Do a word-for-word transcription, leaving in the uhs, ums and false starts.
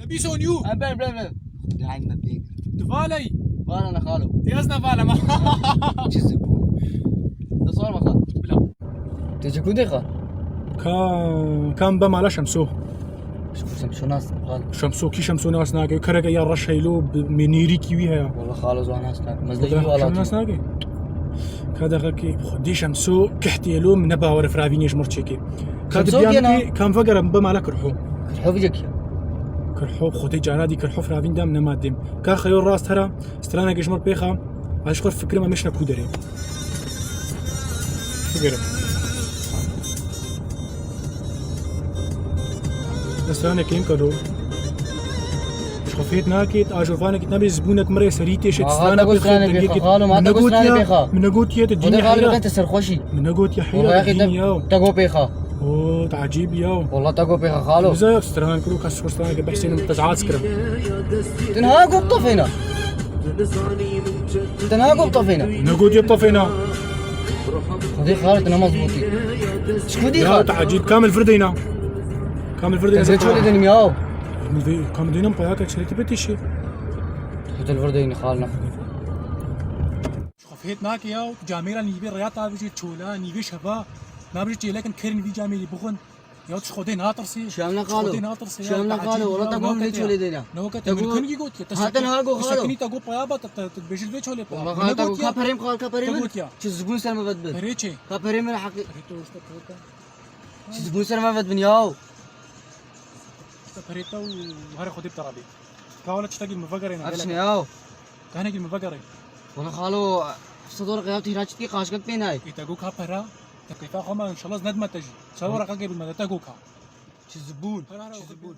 Lebîs on you. Em ben, ben, ben. Dayim me pêk. Tu valey. Vala ne xalo. Tê ez ne valem. Çi zibû? De sor me xalo. Bila. Tê ji ku dê xal? Ka, kam be mala Şemso. Ji ku Şemso nas xal? Şemso, kî Şemso nas nake? Kereke ya reş heylo, bi mênîrîkî wî heye. Wala xalo zwan nas nake. Mezde Xwedê jî wala nas nake. Ka dexe ki Xwedê Şemso kehtê lo, min ne bawer firavînê ji mir çêkê. Ka Şemso dibiyan kê na? Ki kam vegere, min be mala Kirho. Kirho vî cek ya. Kirho, Xwedê cara dî Kirho firavîn dam nema dêm. Ka xeyo rast hera, straneke ji mir pêxa, ez ji xwe fikirim em êşne ku derê. Fikirim. Straneke em kado. Ji xwe fêt nakêt, a jovanekî nabê zibûnek mirê serî têşê. Ma straneke hata bixwe, straneke dengê pêxa, kêt. Xalo, ma hata straneke pêxa. Min negotiye, min negotiye, tu dîn heyra. Xwedê xalo, te serxweşî. Min negotiye, heyra, dîn ya. Te go pêxa. O, te ecîb ya. Wala te go pêxa, xalo. Bize stran kiro, kas stran ke behsê min tezat kira. Tu niha go tafêna. Tu niha go tafêna. Min negotiye tafêna. Xwedê xalo, tu namaz gotî. Çi ku dî xal? Ya, te ecîb, kamil vir deyna. Kamil vir deyna. Ez çolê denim ya. Kamil deyna, paya ke çeleti betişi. Hotel vir deyni xal ne. Ji xwe fêt nake ya, camêra nîvê rêya ta bijê çola, nîvê şeva, nabijê çêlekin kerin vî camêrî bixwin. Ya tu ji Xwedê natirsî? Çi em ne xalo? Xwedê natirsî ya, Çi em ne xalo? Wala te go vê çolê deyna. Ne weke te min kengî gotiye? Te şekî, te şekî te go paya ba, te, te, te bêjil vê çolê paya. Wala xalo, te go, ka perê min xal, ka perê min. Te gotiya. Çi zibûn ser me vedibin. Perê çi? Ka perê min heqî. Perê te işte perê te. Çi zibûn ser me vedibin ya. Te perê te û herê Xwedê bi te re bê. Ka wala çitekî min vegerê ne. Ev çi ne ya? Kanekî min vegerê. Wala xalo, heft sed werqe ya tîra çi dikî qaşkek pê nayê. Ê te go ka pera, te keyfa xwe me, înşallah ez nedime te jî. Çar werqekê bidime te, te go ka. Çi zibûn, Hara, hara, çi zibûn.